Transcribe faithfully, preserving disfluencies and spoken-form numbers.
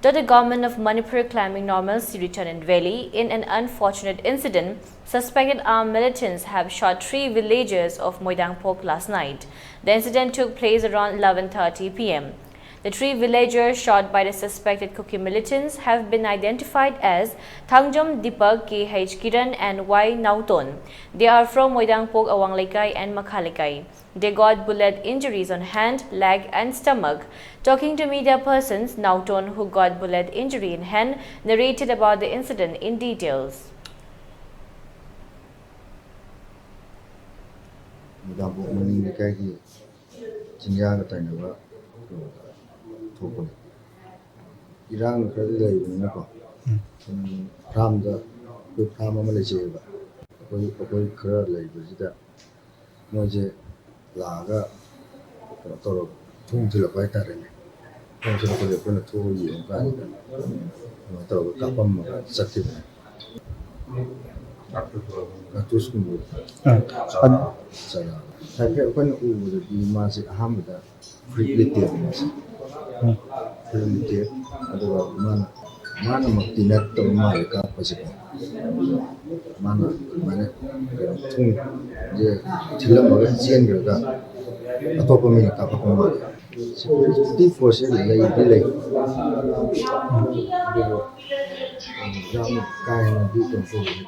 Though the government of Manipur claiming normalcy returned in Valley, in an unfortunate incident, suspected armed militants have shot three villagers of Moidangpok last night. The incident took place around eleven thirty p m. The three villagers shot by the suspected Kuki militants have been identified as Thangjom Deepak, K H Kiran, and Y Nauton. They are from Moidangpok, Awang Leikai, and Makha Leikai. They got bullet injuries on hand, leg, and stomach. Talking to media persons, Nauton, who got bullet injury in hand, narrated about the incident in details. ꯃꯣꯏꯗꯥꯡꯄꯣꯛ ꯃꯅꯤꯡ ꯂꯩꯀꯥꯏꯒꯤ ꯆꯤꯡꯌꯥꯒ ꯇꯥꯏꯅꯕ ꯊꯣꯛꯄꯅꯤ꯫ ꯏꯔꯥꯡ ꯈꯔꯗꯤ ꯂꯩꯕꯅꯤꯅꯀꯣ, ꯁꯨꯝ ꯐꯥꯔꯝꯗ, ꯑꯩꯈꯣꯏ farm ꯑꯃ ꯂꯩꯖꯩꯑꯕ꯫ ꯑꯩꯈꯣꯏ, ꯑꯩꯈꯣꯏ ꯈꯔ ꯂꯩꯕꯁꯤꯗ ꯃꯣꯏꯁꯦ ꯂꯥꯛꯑꯒ ꯀꯩꯅꯣ ꯇꯧꯔꯒ ꯊꯣꯡ ꯊꯤꯜꯂꯛꯄ ꯍꯥꯏꯇꯥꯔꯦꯅꯦ꯫ ꯊꯣꯡ ꯊꯤꯜꯂꯛꯄꯁꯦ ꯑꯩꯈꯣꯏꯅ ꯊꯣꯛꯑꯒ ꯌꯦꯡꯕ ꯀꯥꯟꯁꯤꯗ ꯑꯗꯨꯃꯥꯏꯅ ꯇꯧꯔꯒ ꯀꯥꯞꯄꯝꯃꯒ ꯆꯠꯈꯤꯕꯅꯦ꯫ ꯀꯥꯔꯇꯨꯁꯀꯨꯝꯕ ꯆꯔꯥ꯫ ꯍꯥꯏꯐꯦꯠ ꯑꯩꯈꯣꯏꯅ ꯎꯕꯗꯗꯤ ꯃꯥꯁꯦ ꯑꯍꯥꯟꯕꯗ ꯐꯨꯔꯤꯠ ꯂꯤꯠꯇꯦꯕ ꯃꯥꯁꯦ꯫ ꯐꯨꯔꯤꯠ ꯂꯤꯠꯇꯦ꯫ ꯑꯗꯨꯒ ꯃꯥꯅ, ꯃꯥꯅꯃꯛꯇꯤ ꯅꯠꯇꯕ ꯃꯥꯜꯂꯦ ꯀꯥꯞꯄꯁꯦꯀꯣ꯫ ꯑꯗꯨꯒ ꯃꯥꯅ ꯑꯗꯨꯃꯥꯏꯅ ꯀꯩꯅꯣ ꯊꯣꯡꯁꯦ ꯊꯤꯜꯂꯝꯃꯒ ꯆꯦꯟꯈ꯭ꯔꯒ ꯑꯇꯣꯞꯄ ꯃꯤꯅ ꯀꯥꯞꯄꯛꯄ ꯃꯥꯜꯂꯦ꯫ ꯁꯦꯀ꯭ꯌꯨꯔꯤꯇꯤ ꯐꯣꯔꯁꯁꯦ ꯂꯩꯗꯤ ꯂꯩ꯫ ꯑꯗꯨꯕꯨ ꯌꯥꯝ ꯀꯥ ꯍꯦꯟꯅꯗꯤ ꯀꯩꯅꯣ ꯇꯧꯕꯗꯤ